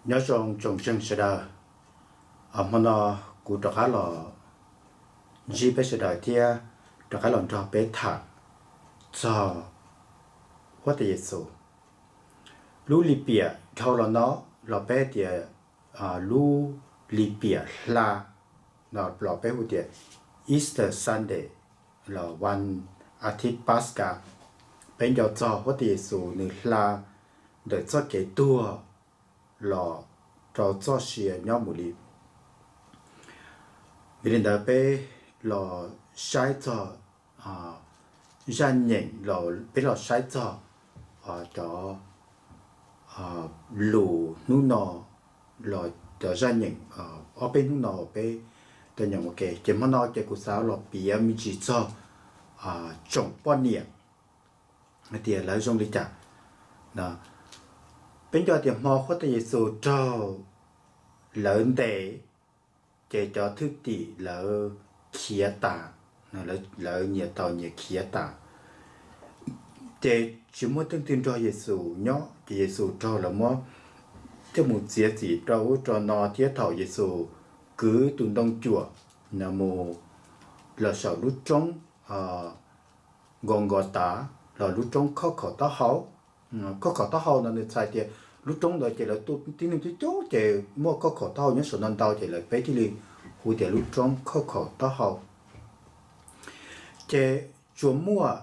Nyob zoo tsoom ntseeg sawv daws, hmo no kuv rov qab los ntsib peb sawv daws thiab rov qab los nrog peb tham txog Huab Tais Yes Xus. Lub lim piam dhau los no los peb tias lub lim piam hla, los peb hu tias Easter Sunday, los One Atit Paska. Peb nco txog Huab Tais Yes Xus nws hla ntawm txoj kev tuag los rau txoj sia nyob mus li. Vim li ntawd peb los saib txog zaj nyeem, peb los saib txog cov lus hnub no, los cov zaj nyeem ob peb hnub no peb tau nyeem ua ke. Ces hmo no ces kuv xav los piav me ntsis txog tsoom poj niam hais tias lawv zoo li cas. Peb nco tias hmo Huab Tais Yes Xus raug lawv ntes, ces cov thwj tim lawv khiav tas, lawv nyias tau nyias khiav tas. Ces tsis muaj leej twg nrog Yes Xus nyob, ces Yes Xus raug lawv muab coj mus txiav txim rau ub rau no, thiab thaum Yes Xus kwv tus ntoo cuam mus los saum lub roob Nkaus Nkos Tas, los lub roob khob khaum taub hau. Khob khaum taub hau no nws txhais tias lub roob ntawd ces lawv tu tib neeg coob coob ces muaj khob khaum taub hau nyob saum no ntau ces lawv peb thiaj li hu tias lub roob khob khaum taub hau. Ces tsuas muaj,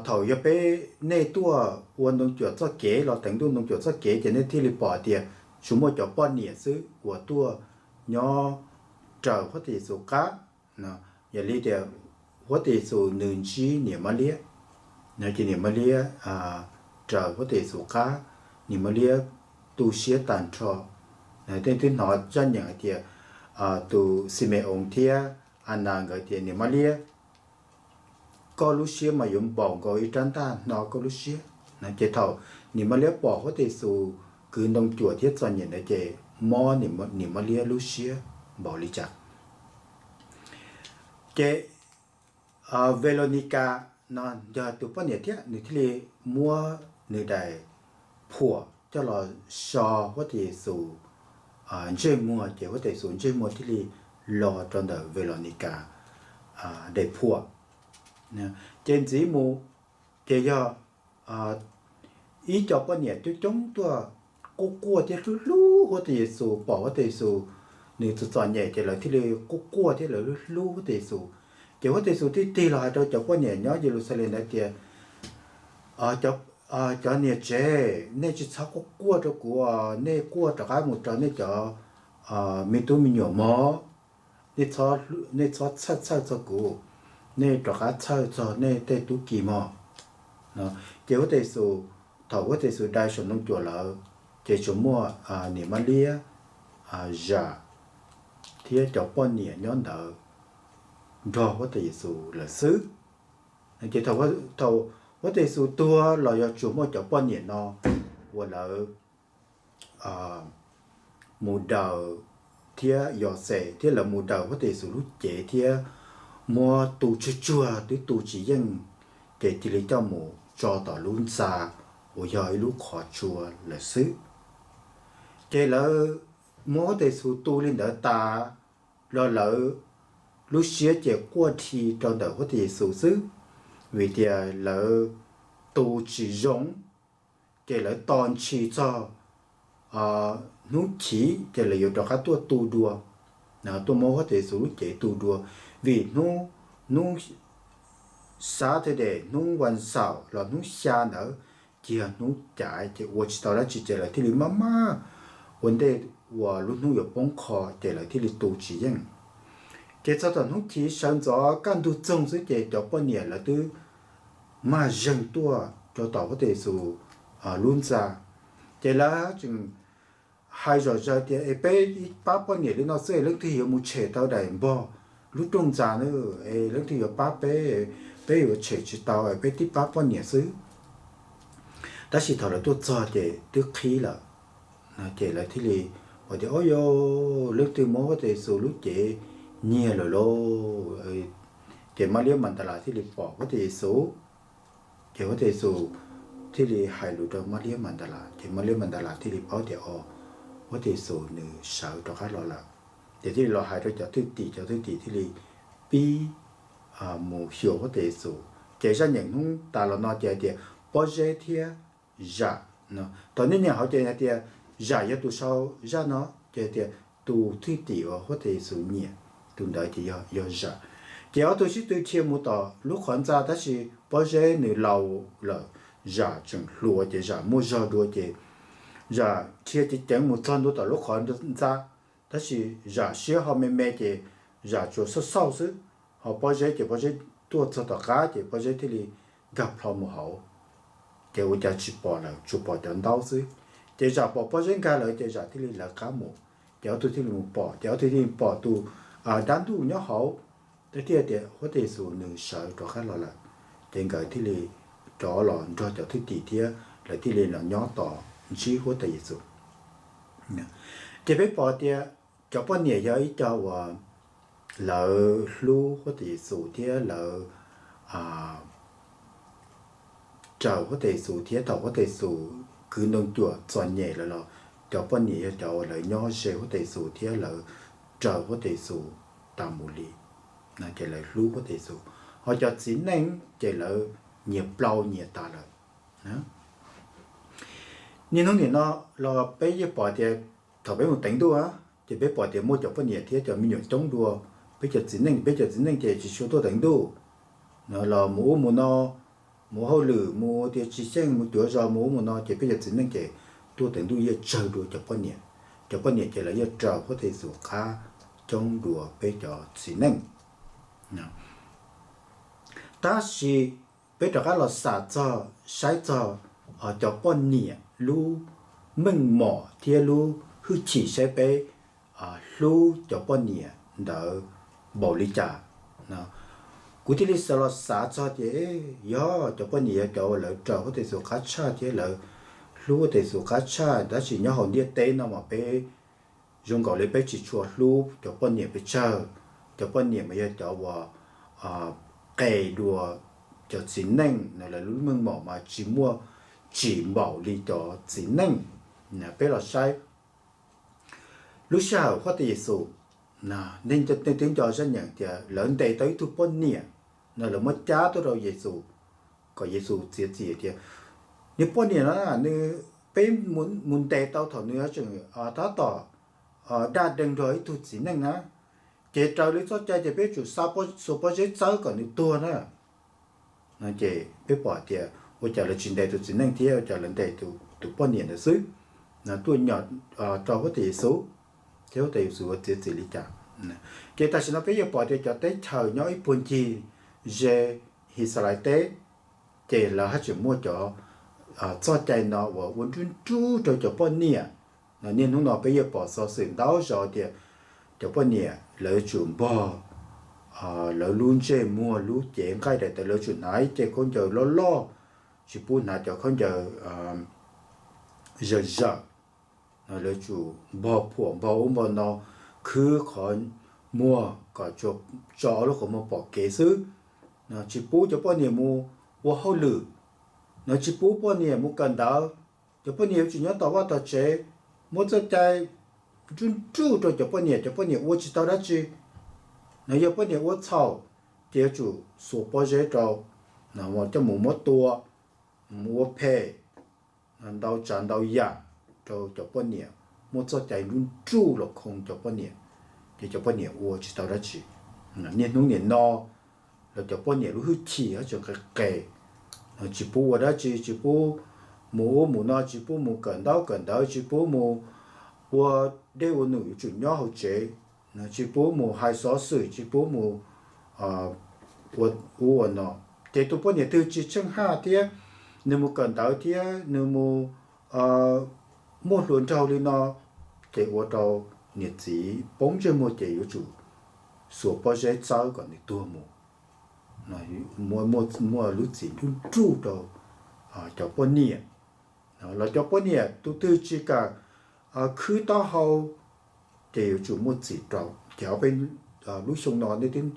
thaum yog peb, nej tuaj ua ntoo cuam txoj kev los teev ntuj ntoo cuam txoj kev ces nej thiaj li pom tias tsuas muaj cov poj niam xwb uas tuaj nyob raws Huab Tais Yes Xus qab. Yog li tias Huab Tais Yes Xus nws ntsib niam Mab Liab, ces niam Mab Liab raws Huab Tais Yes Xus qab, niam Mab Liab tu siab tag nrho. Tej twb hnov zaj nyeem hais tias tus Xime Oos thiab Anas nkawd tias niam Mab Liab, koj lub siab mas yuav npaum nkaus ib rab ntaj hnov koj lub siab. Ces thaum niam Mab Liab pom Huab Tais Yes Xus kwv ntoo cuam thiab txom nyem ntawd ces mob niam Mab Liab lub siab npaum li cas. Ces Velonica no yog tus poj niam thiab nws thiaj li muab nws daim phuam coj los so Huab Tais Yes Xus ntsej muag ces Huab Tais Yes Xus ntsej muag thiaj li los rau ntawm Velonica daim phuam. Ces ntxiv mus ces yog ib co poj niam coob coob tuaj quaj quaj thiab hlub hlub Huab Tais Yes Xus, pom Huab Tais Yes Xus nws txom txom nyem ces lawv thiaj li quaj quaj thiab lawv hlub hlub Huab Tais Yes Xus. Ces Huab Tais Yes Xus thiaj tig los hais rau cov poj niam nyob Yes Lus Xas Les ntawd tias, cov niam tsev, nej tsis txhob quaj quaj rau kuv, nej quaj rov qab mus rau nej cov me tub me nyuam mog, nej txhob txhawj txhawj txog kuv, nej rov qab txhawj txog nej tej tub ki mog. Ces Huab Tais Yes Xus, thaum Huab Tais Yes Xus dai saum ntoo cuam lawm, ces tsuas muaj niam Mab Liab, Zam thiab cov poj niam nyob ntawd nrog Huab Tais Yes Xus lawm xwb. Ces thaum Huab Tais Yes Xus tuag los yog tsuas muaj cov poj niam no uas lawv mus daws thiab Yos Xes thiab lawv mus daws Huab Tais Yes Xus lub cev thiab muab tu tsuag tsuag twb tu tsis yeej, ces cia li coj mus tso tom lub ntxa uas yog ib lub qhov tsua lawm xwb. Ces lawv muab Huab Tais Yes Xus tu li ntawd tas los lawv lub siab ces quaj dhi rau ntawm Huab Tais Yes Xus xwb, vim tias lawv tu tsis zoo, ces lawv tos ntshis txog hnub chiv ces lawv yuav rov qab tuaj tu dua, tuaj muab Huab Tais Yes Xus lub cev tu dua, vim hnub, hnub Saturday, hnub vas xaum los hnub xya ntawd ces yog hnub caiv ces ua tsis tau dab tsi ces lawv thiaj li maj maj ua ntej uas lub hnub yuav poob qho ces lawv thiaj li tu tsis yeej. Ces txog tom hnub chiv sawv ntxov kaj ntug txoog xwb ces cov poj niam lawv twb maj zeeg tuaj rau tom Huab Tais Yes Xus lub ntxa. Ces lawv tseem hais zom zaws tias, es peb ib pab poj niam li no xwb es leej twg yuav mus tshem tau daim npog lub rooj ntxa na, es leej twg yuav pab peb, peb yuav tshem tsis tau, peb tib pab poj niam xwb. Tab sis thaum lawv tuaj txog ces twb qhib lawm, ces lawv thiaj li hais tias, o yog leej twg muab Huab Tais Yes Xus lub cev nyiag lawm lauj. Ces Mab Liab Mas Ntas Las thiaj li pom Huab Tais Yes Xus, ces Huab Tais Yes Xus thiaj li hais lus rau Mab Liab Mas Ntas Las, ces Mab Liab Mas Ntas Las thiaj li paub tias, o, Huab Tais Yes Xus nws sawv rov qab los lawm. Ces thiaj li los hais rau cov thwj tim, cov thwj tim thiaj li pib mus xyuas Huab Tais Yes Xus. Ces zaj nyeem hnub tas los no ces hais tias Pob Zeb thiab Zam no. Thaum nej nyeem hauv ces hais tias Zam yog tus sau zaj no, ces hais tias tus thwj tim uas Huab Tais Yes Xus nyiam, tus ntawd ces yog Zam. Ces ob tug sib tw dhia mus tom lub qhov ntxa, tab sis Pob Zeb nws laus lawm, Zam tseem hluas, ces Zam muaj zog dua, ces Zam dhia ceev ceev mus txog ntua tom lub qhov ntxa, tab sis Zam siab ho me me, ces Zam tsuas xauj xauj xwb. Ho Pob Zeb ces Pob Zeb tuaj txog tom qab, ces Pob Zeb thiaj li nkag plho mus hauv. Ces ua cas tsis pom lawm, tsuas pom cov ntaub xwb. Ces Zam pom Pob Zeb nkag lawm, ces Zam thiaj li lawv qab mus. Ces ob tug thiaj li mus pom, ces ob tug thiaj li pom tus dab ntuj nyob hauv. Thiaj tias Huab Tais Yes Xus nws sawv rov qab los lawm. Ces nkawd thiaj li rov los nrog cov thwj tim thiab lawv thiaj li los nyob tos ntsib Huab Tais Yes Xus. Ces peb pom tias cov poj niam yog ib co uas lawv hlub Huab Tais Yes Xus thiab lawv raws Huab Tais Yes Xus, thiab thaum Huab Tais Yes Xus kwv ntoo cuam txom nyem lawm los cov poj niam yog cov uas lawv nyob ze Huab Tais Yes Xus thiab lawv raws Huab Tais Yes Xus tas mus li. Ces lawv hlub Huab Tais Yes Xus. Ho cov txiv neej ces lawv nyias plaub nyias tas lawm. Niaj hnub nim no los peb yeej pom tias thaum peb mus teev ntuj, ces peb pom tias muaj cov poj niam thiab cov me nyuam coob dua peb cov txiv neej. Peb cov txiv neej ces tsis tshua tuaj teev ntuj, los mus ub mus no, mus hauj lwm, mus tias tsis xyeej, mus cuav zos, mus ub mus no, ces peb cov txiv neej ces tuaj teev ntuj yeej tsawg dua cov poj niam. Cov poj niam ces lawv yeej raws Huab Tais Yes Xus qab coob dua peb cov txiv neej. Tab sis peb rov qab los xav txog, saib txog cov poj niam lub meej mom thiab lub hwj chim, saib peb hlub cov poj niam ntawd npaum li cas. Kuv thiaj li xav los xav txog tias yog cov poj niam yog cov uas lawv raws Huab Tais Yes Xus qab tshaj thiab lawv hlub Huab Tais Yes Xus qab tshaj, tab sis nyob hauv ntiaj teb no mas peb zoo nkaus li peb tsis tshua hlub cov poj niam pes tsawg. Cov poj niam mas yog cov uas qes dua cov txiv neej, lawv lub meej mom mas tsis muaj tsim npaum li cov txiv neej. Peb los saib lub sij hawm Huab Tais Yes Xus, nej twb nco zaj nyeem tias lawv ntes tau ib tug poj niam no, lawv muab cab tuaj rau Yes Xus kom Yes Xus txiav txim tias, nws poj niam no, nws, peb mus ntes tau thaum nws tseem tab tom daj dee nrog ib tug txiv neej na, ces raws li txoj cai ces peb yuav tsum xa, xuas pob zeb txawb kom nws tuag na. Ces peb pom tias ua cas lawv tsis ntes tus txiv neej thiab ua cas lawv ntes tus poj niam ntawd xwb, tuaj nyom rau Huab Tais Yes Xus, thiab Huab Tais Yes Xus ua txiav txim li cas. Ces tam sim no peb yuav pom tias cov teb chaws nyob ib puag ncig ze His Xas Lais teb, ces lawv haj tseem muaj cov txoj cai no uas ua nruj nruj rau cov poj niam. Niaj hnub no peb yuav pom xov xwm ntau zaus tias cov poj niam lawv yuav tsum npog lawv lub ntsej muag lub cev nqaij daim tawv, lawv tsum hnav ib ce khaub ncaws loj loj, tsis pub hnav cov khaub ncaws zawm zawm. Lawv tsum npog phuam npog ub npog no, khwb qhov muag kom tso ob lub qhov muag pom kev xwb. Tsis pub cov poj niam mus ua hauj lwm, tsis pub poj niam mus kawm ntawv. Cov poj niam yuav tsum nyob tom vaj tom tsev, muab txoj cai nruj nruj rau cov poj niam, cov poj niam ua tsis tau dab tsi. Yog poj niam ua txhaum, ces yuav tsum xuas pob zeb rau, coj mus muab tua, mus ua phem, ntau tsav ntau yam rau cov poj niam, muab txoj cai nruj nruj los khoo cov poj niam, ces cov poj niam ua tsis tau dab tsi. Niaj hnub nim no los cov poj niam lub hwj chim tseem qes qes, tsis pub ua dab tsi, tsis pub mus ub mus no, tsis pub mus kawm ntaub kawm ntawv, tsis pub mus ua dej ua num, yuav tsum nyob hauv tsev, tsis pub mus hais xov xwm, tsis pub mus ua ub ua no. Ces tus poj niam twg tsis tsheej haj thiab, nws mus kawm ntawv thiab nws mus muaj hluas nraug li no, ces ua rau niam txiv poob ntsej muag, ces yuav tsum xuas pob zeb txawb kom nws tuag mus. Muaj lub txim nruj nruj rau cov poj niam. Los cov poj niam tus twg tsis kam khwb taub hau, ces yuav tsum muaj txim rau. Ces ob peb lub xyoo no nej twb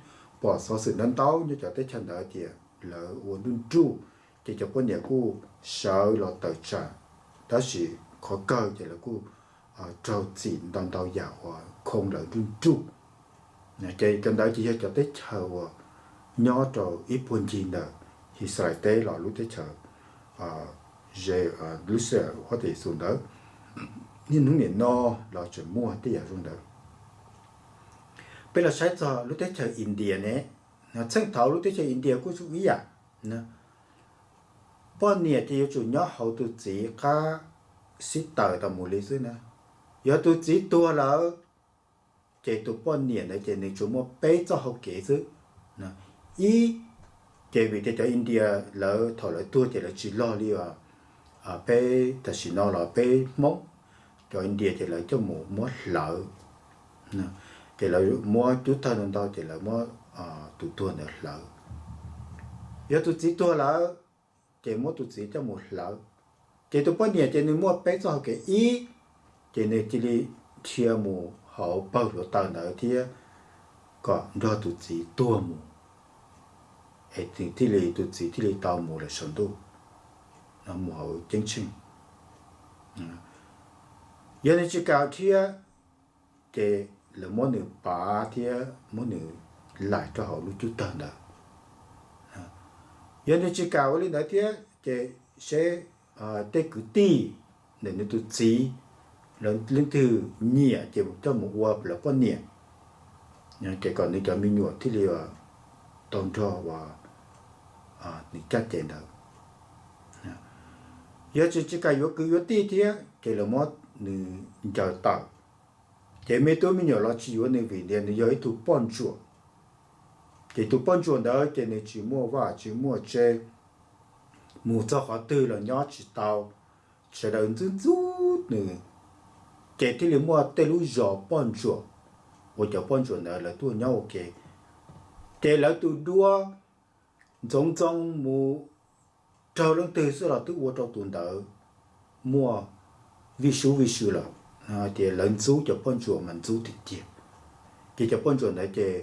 pom xov xwm ntau ntau nyob cov teb chaws ntawd tias lawv ua nruj nruj, ces cov poj niam kuj sawv los tawm tsam, tab sis qhov kawg ces lawv kuj raug txim ntau ntau yam uas khoo lawv nruj nruj. Ces cov ntawd ces yog cov teb chaws uas nyob rau ib puag ncig ntawm His Xas Lais teb los lub teb chaws, lub sij hawm huab tais Yexus ntawd. Niaj hnub nim no los tseem muaj tej yam zoo ntawd. Peb los saib txog lub teb chaws India ne, txheej thaud lub teb chaws India kuj zoo ib yam. Poj niam ces yuav tsum nyob hauv tus txiv qab sib taws tas mus li xwb na. Yog tus txiv tuag lawm, ces tus poj niam ntawd ces nws tsuas muaj peb txoj hau kev xwb. Ib, ces vim tias cov India lawv thaum lawv tuag ces lawv tsis log li peb tam sim no los peb Hmoob, cov India ces lawv coj mus muab hlawv. Ces lawv muab cub tawg ntau ntau ces lawv muab tus tuag ntawd hlawv. Yog tus txiv tuag lawm, ces muab tus txiv coj mus hlawv. Ces tus poj niam ces nws muaj peb txoj hau kev. Ib, ces nws cia li dhia mus hauv pawg hluav taws ntawd thiab kom nrog tus txiv tuag mus, es thiaj li tus txiv thiaj li tau mus lawm saum ntuj, mus hauv ceeb tsheej. Yog nws tsis kam thiab, ces lawv muab nws pav thiab muab nws laim rau hauv lub cub tawg ntawd. Yog nws tsis kam ua li ntawd thiab ces seb tej kwv tij ntawm nws tus txiv leej twg nyiam ces coj mus ua lawv poj niam, ces kom nws cov me nyuam thiaj li tau nrog uas nws caj ces ntawd. Yog tsis tsis kam yuav kwv yuav tij thiab ces lawv muab nws ncaws tawm. Ces me tub me nyuam los tsis yuav nws vim tias nws yog ib tug poj ntsuam. Ces tus poj ntsuam ntawd ces nws tsis muaj vaj tsis muaj tse, mus txog qhov twg los nyob tsis tau, sawv daws ntxub ntxub nws. Ces thiaj li muaj tej lub zos poj ntsuam, uas cov poj ntsuam ntawd lawv tuaj nyob ua ke. Ces lawv tus duab ntxoov ntxoo mus raug leej twg xwb los twb ua rau tus ntawd muaj vij sub vij sw lawm. Tias lawv ntxub cov poj ntsuam mas ntxub tiag tiag. Ces cov poj ntsuam ntawd ces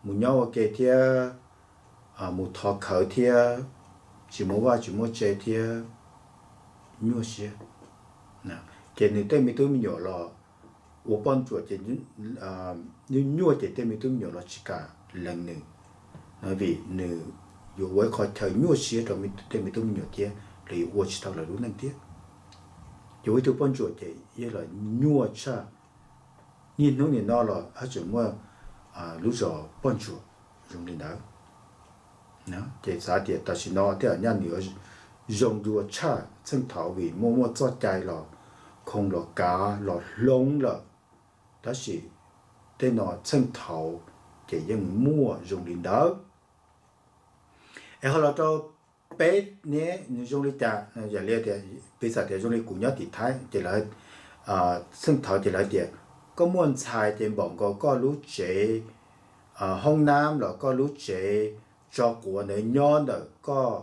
mus nyob ua ke thiab, mus thov khawv thiab, tsis muaj vaj tsis muaj tse thiab, nyuaj siab. Ces nws tej me tub me nyuam los ua poj ntsuam ces nyuaj nyuaj ces tej me tub me nyuam los tsis kam lees nws, vim nws yuav ua ib qho chaw nyuaj siab rau tej me tub me nyuam thiab los yuav ua tsis tau lawv lub neej thiab. Ces ua ib tug poj ntsuam ces yog los nyuaj tshaj. Niaj hnub nim no los haj tseem muaj lub zos poj ntsuam zoo li ntawd. Ces xav tias tam sim no tej zaum nyaj nws yuav zoo dua tshaj txheej thaud vim muaj muaj txoj cai los khoo los kav los hloov lawm. Tab sis tej no txheej thaud ces yeej muaj zoo li ntawd. Es ho los rau peb ne nws zoo li cas? Yam li tias piv xam tias zoo li kuv nyob tim Thaib ces lawv, txheej thaud ces lawv tias koj muaj ntxhais ces npaum nkaus koj lub tsev hoob nab los koj lub tsev tso quav ntawd nyob ntawm koj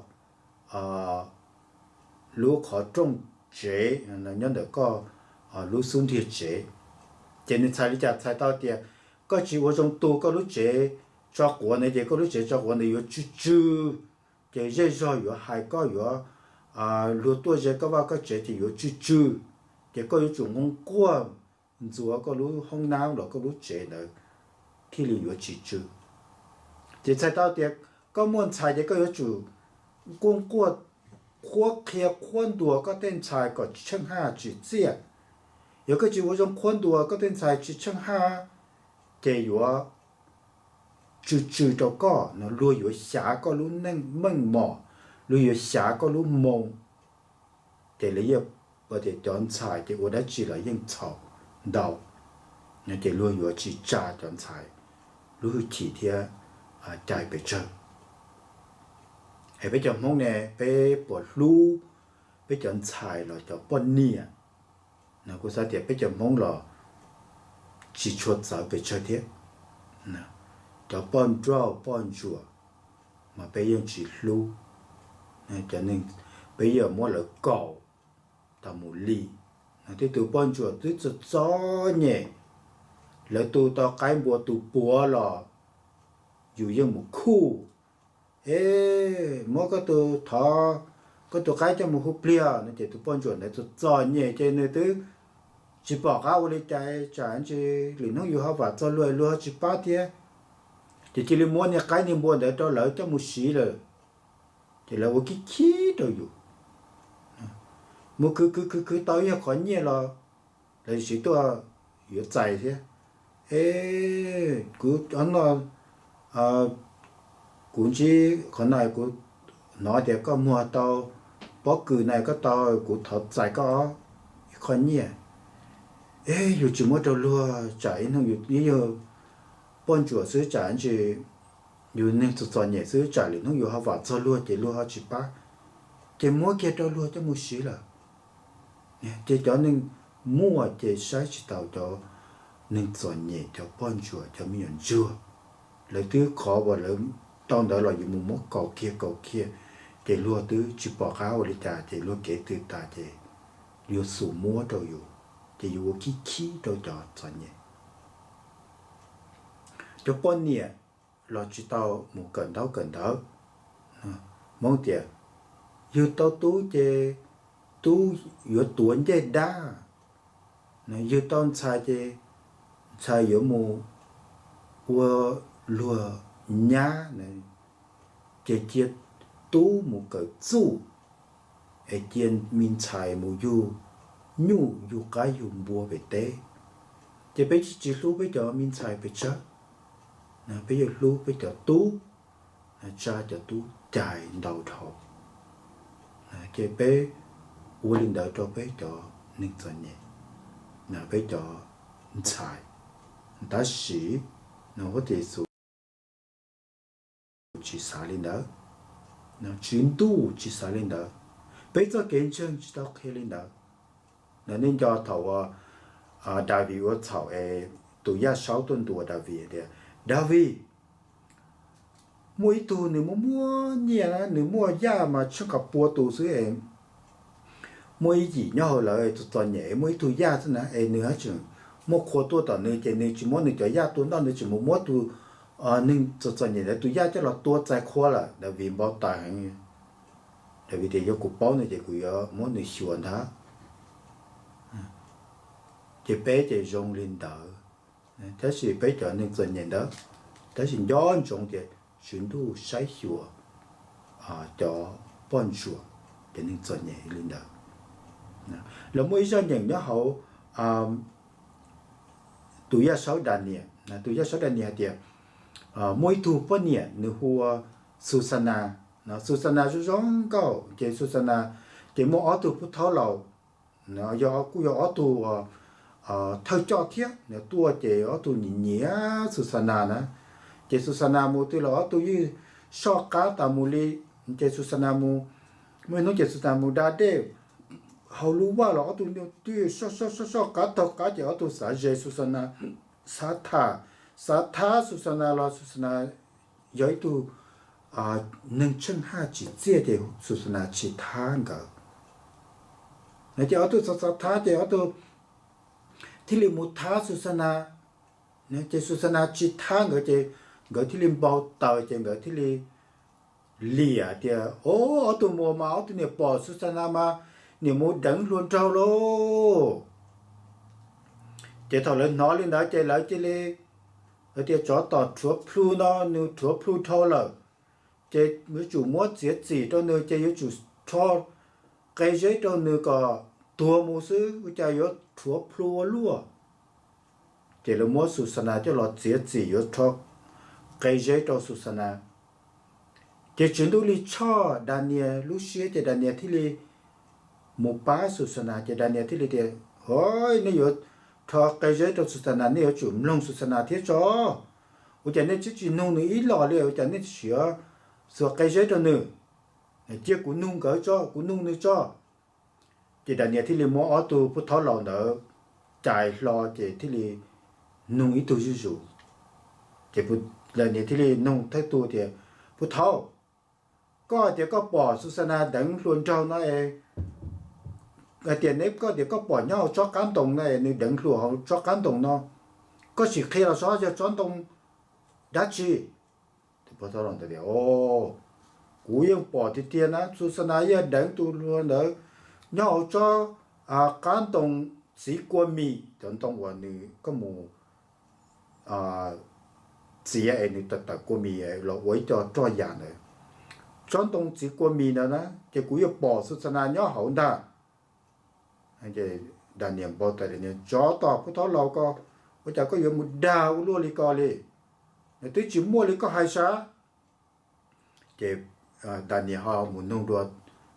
lub qhov rooj tsev, nyob ntawm koj lub xub ntiag tsev. Ces nws txhais li cas? Txhais tau tias koj tsis ua zoo tu koj lub tsev tso quav ntawd ces koj lub tsev tso quav ntawd yuav tsw tsw, ces zej zog yuav hais koj, yuav luag tuaj ze koj vaj koj tsev ces yuav tsw tsw. Ces koj yuav tsum nqoo quaj ntxuav koj lub hoob nab los koj lub tsev ntawd thiaj li yuav tsis tsw. Ces txhais tau tias koj muaj ntxhais ces koj yuav tsum nqoo quaj qhuab qhia qhuab ntuas koj tej ntxhais kom tsheej haj tsim txiaj. Yog koj tsis ua zoo qhuab ntuas koj tej ntxhais tsis tsheej haj, ces yuav tsw tsw rau koj no, luag yuav xyav koj lub neej meej mom, luag yuav xyav koj lub moo. Ces lawv yeej tias cov ntxhais ces ua dab tsi los yeej txhaum ntau, ces luag yuav tsis tsa cov ntxhais lub hwj chim thiab cai pes tsawg. Es peb cov Hmoob ne, peb puas hlub peb cov ntxhais los cov poj niam? Kuv xav tias peb cov Hmoob los tsis tshua txawv pes tsawg thiab. Cov poj nrauj poj ntsuam mas peb yeej tsis hlub. Peb yeej muab lawv kaum tas mus li. Tej tus poj ntsuam twb txom txom nyem, lawv tu tau qaib npua tus puav los yus yeej mus khuj, es muab koj tus thov, koj tus qaib coj mus hu pliag no ces tus poj ntsuam ntawd txom txom nyem ces nws twb tsis pom qab ua li cas, tsam ntshe lwm hnub yus ho vam txog luag, luag ho tsis pab thiab. Ces cia li muab niag qaib niag npua ntawd rau lawv coj mus siv lawm. Ces lawv ua khib khib rau yus, mus khwv khwv khwv khwv tau ib qho nyiaj los lawv siv tuaj yuav txais thiab. Es kuv no, kuv ntsib qhov no kuv hnov tias koj muag tau pob kws na, koj tau, kuv thov txais koj ib qho nyiaj. Es yus tsis muab rau luag tsam ib hnub yus yog poj ntsuam xwb, tsam ntshe yus neeg txom txom nyem xwb, tsam lwm hnub yus ho vam txog luag ces luag ho tsis pab, ces muab kiag rau luag coj mus siv lawm. Ces cov neeg muaj ces saib tsis taus cov neeg txom nyem, cov poj ntsuam, cov me nyuam ntsuag. Lawv twb qhov uas lawv tau ntawd los yus mus muab kaus kiag kaus kiag, ces luag twb tsis pom qab ua li cas, ces luag kev tw tas ces yuav xum muab rau yus, ces yus ua khib khib rau cov txom nyem. Cov poj niam los tsis tau mus kawm ntaub kawm ntawv. Hmoob tias yug tau tub ces tub yuav tuav ncej dab, yug tau ntxhais ces ntxhais yuav mus ua luag nyab, ces cia tub mus kawm txuj, es cia me ntxhais mus yug nyuj yug qaib yug npua pem teb. Ces peb tsis, tsis hlub peb cov me ntxhais pes tsawg, peb yuav hlub peb cov tub, tsa cov tub cais ntau dhau, ces peb ua li ntawd rau peb cov neeg txom nyem, peb cov ntxhais. Tab sis huab tais Yexus tsis xav li ntawd, Tswv Ntuj tsis xav li ntawd, peb txoj kev ntseeg tsis tau qhia li ntawd. Nej nco thaum uas Daviv ua txhaum es tus yaj saub tuaj ntuas Daviv tias, Daviv, muaj ib tug nws muaj muaj nyiaj, nws muaj yaj mas tsheej kaum pua tus xwb es muaj ib yim nyob hauv lawv txom txom nyem, muaj ib tug yaj xwb na, es nws haj tseem muaj qhua tuaj tom nws, ces nws tsis muab nws cov yaj tua noj, nws tseem mus muab tus, neeg txom txom nyem ntawd tus yaj coj los tua txais qhua lawm. Daviv npau taws heev. Daviv tias yog kuv paub no ces kuv yuav muab nws xyuas ntag. Ces peb ces zoo li ntawd, tab sis peb cov neeg txom nyem ntawd, tab sis nco ntsoov tias Tswv Ntuj saib xyuas cov poj ntsuam, cov neeg txom nyem li ntawd. Lawv muaj ib zaj nyeem nyob hauv tus yaj saub Daniyees, tus yaj saub Daniyees hais tias muaj ib tug poj niam nws hu ua Xuxanas. Xuxanas zoo zoo nkauj, ces Xuxanas ces muaj ob tug pub thaub laus, yog, kuj yog ob tug thawj coj thiab, tuaj ces ob tug nyiam nyiam Xuxanas na. Ces Xuxanas mus twg los ob tug yeej soj qab tas mus li. Ces Xuxanas mus, muaj ib hnub ces Xuxanas mus da dej hauv lub vaj los ob tug twb soj soj soj soj qab taug qab, ces ob tug xav ze Xuxanas, xav tham, xav thab Xuxanas los Xuxanas yog ib tug neeg tsheej haj tsim txiaj, ces Xuxanas tsis thab nkawd. Ces ob tug xav xav thab ces ob tug thiaj li mus thab Xuxanas. Ces Xuxanas tsis thab nkawd ces nkawd thiaj li npau taws, ces nkawd thiaj li liam tias, o, ob tug mus mas ob tug niam pom Xuxanas mas niam mus deev hluas nraug lauj. Ces thaum lawv hnov li ntawd ces lawv cia li, lawv tias tsov tom rhuav plhu no, nws rhuav plhu dhau lawm, ces yuav tsum muab txiav txim rau nws, ces yuav tsum rho qe zeb rau nws kom tuag mus xwb, ua cas yuav rhuav plhu ua luaj. Ces lawv muab Xuxanas coj los txiav txim yuav rho qe zeb rau Xuxanas. Ces Tswv Ntuj li tshoj Daniyees lub siab, ces Daniyees thiaj li mus pab Xuxanas. Ces Daniyees thiaj li tias, o, nej yuav rho qe zeb rau Xuxanas, nej yuav tsum mloog Xuxanas thiab tso. Ua cas nej tsis tsis nug nws ib los li, ua cas nej tsis xuas qe zeb rau nws? Cia kuv nug nkawd tso, kuv nug nws tso. Ces Daniyees thiaj li muab ob tug pub thaub laus ntawd cais hlo, ces thiaj li nug ib tug zuj zus. Ces Daniyees thiaj li nug thawj tug tias, pub thaub, koj hais tias koj pom Xuxanas deev hluas nraug no es, hais tias neb, koj tias koj pom nyob hauv tsob qab ntoo no es nws deev hluas hauv tsob qab ntoo no, koj sim qhia los saib yog tsob ntoo dab tsi? Pub thaub laus ntawd tias, o, kuv yeej pom tiag tiag na, Xuxanas yeej deev tus hluas ntawd nyob hauv tsob qab ntoo txiv kua mis, cov ntoo uas nws koj mus txiav es nws tawm tawm kua mis los ua ib co roj yas ntawd. Tsob ntoo txiv kua mis ntawd na, ces kuv yuav pom Xuxana nyob hauv ntag. Daniel npau taws, Tsov tom pub thaub laus ko, ua cas koj yuav mus dag ua luaj li ko li? Nws twb tsis muaj li koj hais sas. Ces Daniel ho mus nug dua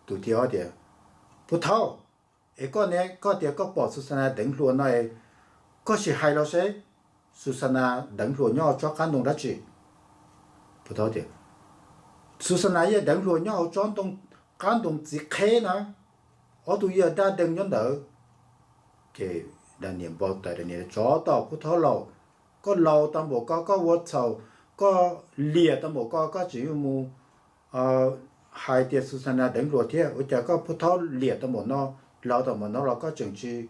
tus thib ob tias, Pub thaub, es koj ne, koj tias koj pom Xuxana deev hluas no, koj sim hais los seb, Xuxana deev hluas nyob hauv tsob qab ntoo dab tsi? Pub thaub tias, Xuxana yeej deev hluas nyob hauv tsob ntoo, qab ntoo txiv qheb na, ob tug yawg dab deev nyob ntawd. Ces Daniel npau taws, Daniel, Tsov tom pub thaub laus, koj laus tau npaum ko, koj ua txhaum, koj liam tau npaum ko, koj tseem yuav mus hais tias Xuxana deev hluas thiab. Ua cas koj pub thaub liam tau npaum no, laus tau npaum no los koj tseem tsis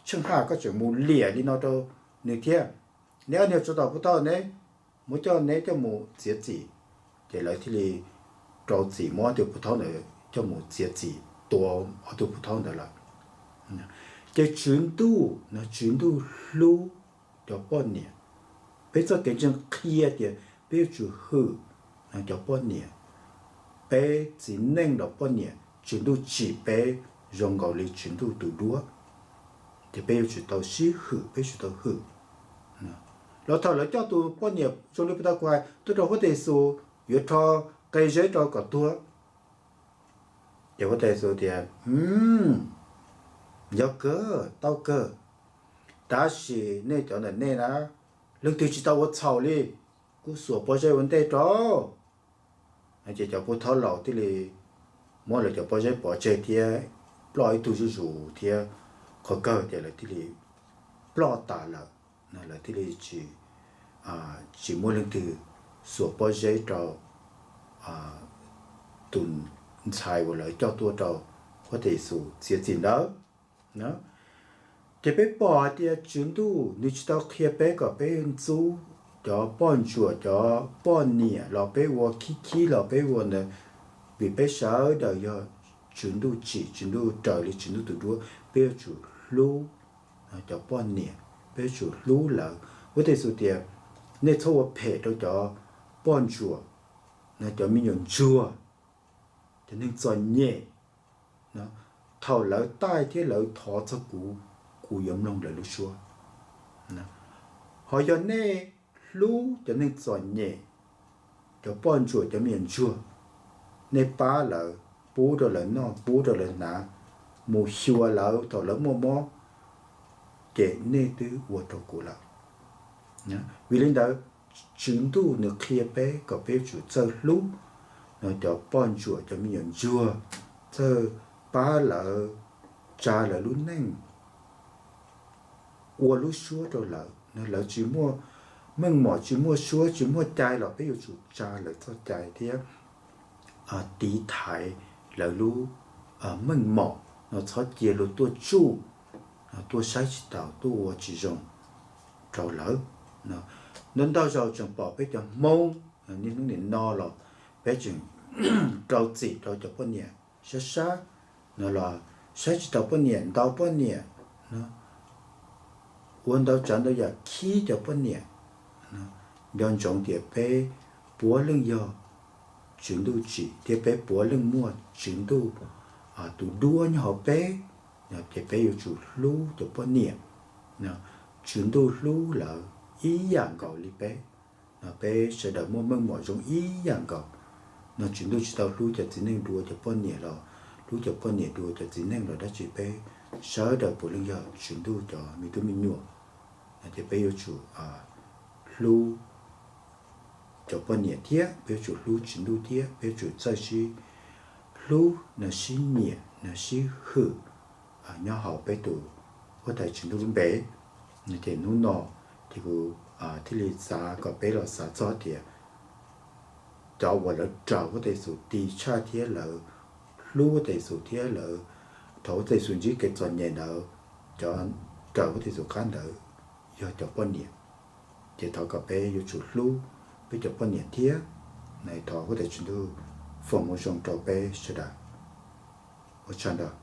tsheej haj, koj tseem mus liam li no rau nws thiab? Neb ob niag tsov tom pub thaub, neb muab coj, neb coj mus txiav txim. Ces lawv thiaj li rau txim muab ob tug pub thaub ntawd coj mus txiav txim, tua ob tug pub thaub ntawd lawm. Ces Tswv Ntuj, Tswv Ntuj hlub cov poj niam. Peb txoj kev ntseeg qhia tias peb yuav tsum hwm cov poj niam. Peb txiv neej los poj niam, Tswv Ntuj tsim peb zoo nkaus li Tswv Ntuj tus duab, ces peb yuav tsum tau sib hwm, peb yuav tsum tau hwm. Los thaum lawv coj tus poj niam zoo li puag ta kuv hais tuaj rau Huab Tais Xus yuav rho qe zeb rau kom tuag, ces Huab Tais Xus tias, Yog kawg, tau kawg, tab sis nej cov ntawm nej na, leej twg tsis tau ua txhaum li, kuj xuas pob zeb ua ntej rau. Ces cov pub thaub laus thiaj li muab lawv cov pob zeb pov tseg thiab ploj ib tug zuj zus thiab, qhov kawg ces lawv thiaj li ploj tas lawm. Lawv thiaj li tsis, tsis muaj leej twg xuas pob zeb rau tus ntxhais uas lawv coj tuaj rau Huab Tais Xus txiav txim ntawd. Ces peb pom hais tias Tswv Ntuj nws tsis tau qhia peb kom peb ntxub cov poj ntsuam cov poj niam los peb ua khib khib los peb ua ntawd, vim peb sawv daws yog Tswv Ntuj tsim, Tswv Ntuj raws li Tswv Ntuj tus duab, peb yuav tsum hlub cov poj niam, peb yuav tsum hlub lawv. Huab Tais Xus tias, nej txhob ua phem rau cov poj ntsuam, cov me nyuam ntsuag, cov neeg txom nyem. Thaum lawv taij thiab lawv thov txog kuv, kuv yuav mloog lawv lub suab. Ho yog nej hlub cov neeg txom nyem, cov poj ntsuam, cov me nyuam ntsuag, nej pab lawv, pub rau lawv noj, pub rau lawv hnav, mus xyuas lawv thaum lawv muaj mob, ces nej twb ua rau kuv lawm. Vim li ntawd, Tswv Ntuj nws qhia peb kom peb yuav tsum txawj hlub cov poj ntsuam, cov me nyuam ntsuag, txawj pab lawv, tsa lawv lub neej, ua lub suab rau lawv. Lawv tsis muaj meej mom, tsis muaj suab, tsis muaj cai los peb yuav tsum tsa lawv txoj cai thiab tiv thaiv lawv lub meej mom no, txhob cia luag tuaj tsuj, tuaj saib tsis taus, tuaj ua tsis zoo rau lawv. Ntau ntau zaus tseem pom peb cov Hmoob niaj hnub nim no los peb tseem rau txim rau cov poj niam sab sab no los saib tsis taus poj niam, ntaus poj niam, ua ntau tsav ntau yam khib cov poj niam. Nco ntsoov tias peb puav leej yog Tswv Ntuj tsim thiab peb puav leej muaj Tswv Ntuj tus duab nyob hauv peb, ces peb yuav tsum hlub cov poj niam. Tswv Ntuj hlub lawv ib yam nkaus li peb. Peb sawv daws muaj meej mom zoo ib yam nkaus. No Tswv Ntuj tsis tau hlub cov txiv neej dua cov poj niam los hlub cov poj niam dua cov txiv neej los dab tsi, peb sawv daws puav leej yog Tswv Ntuj cov me tub me nyuam. Ces peb yuav tsum hlub cov poj niam thiab peb yuav tsum hlub Tswv Ntuj thiab peb yuav tsum txawj sib hlub, no sib nyiam, no sib hwm nyob hauv peb tus Huab Tais Tswv Ntuj lub npe. Ces hnub no ces kuv thiaj li xav kom peb los xav txog tias cov uas lawv raws Huab Tais Xus ti tshaj thiab lawv hlub Huab Tais Xus thiab lawv, thaum Huab Tais Xus ntsib kev txom nyem ntawd, cov raws Huab Tais Xus qab ntawd yog cov poj niam. Ces thov kom peb yuav tsum hlub peb cov poj niam thiab. Thov Huab Tais Tswv Ntuj foom hmoov zoo rau peb sawv daws. Ua tsaug ntau.